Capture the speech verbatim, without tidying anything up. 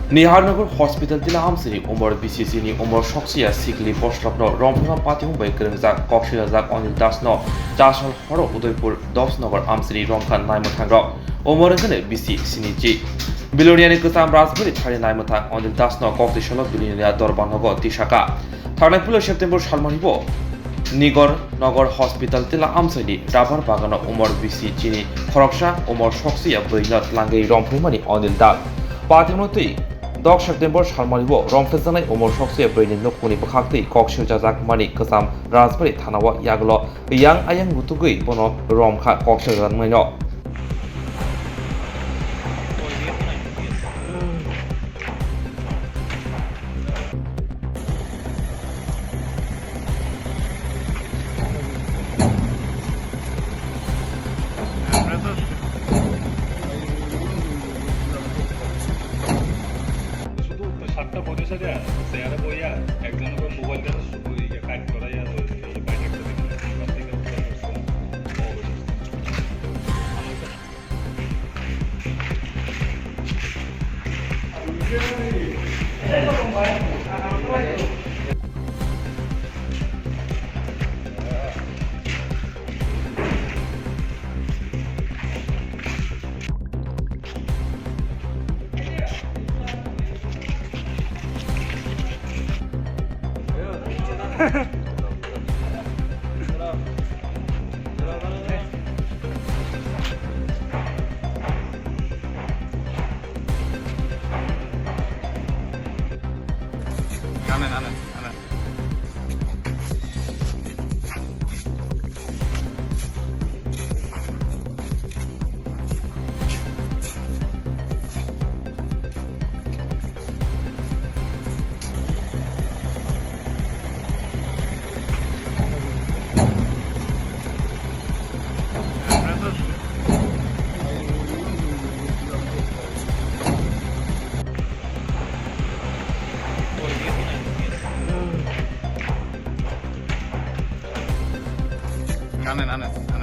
Niharnagar Hospital tila amsini umor bisi chini umor soksiya sikli boslokno romphima patimung bai kwrwngjak koksirajak Anil Dasno chasol horo Udaipur Dosnagar amsini romkha naimwthangrok. Umor wngkha bisi sini chi. Biloniani kwcham Rajbari thani naimwthang Anil Dasno koktwi solo Bilonia Dorbanogo tisaka. Thangnai puila September salmani bo Nigor Nogor Hospital tila amsaini rubber bagano umor bisi chini khoroksa umor soksiya bwrwino tlangwi romphimani Anil Das. Patimno twi dok September salmani bo romphikjaknai umor soksiya bwrwini nukhungni bwkhaktwi kok sirjajakmani kwcham Rajbari thanao yagulo yang ayang butugwi bono romkha kok sirjaknaino. শুধু সাতটা পঁচিশ হাজার চেয়ারে বইয়া একজন করে মোবাইল দিয়ে শুধু এই কাজ করাই আর ওই বাইরে একটা দেখুন, ওখান থেকে উদ্ধার করছে। Amen, amen, amen. Amen, amen.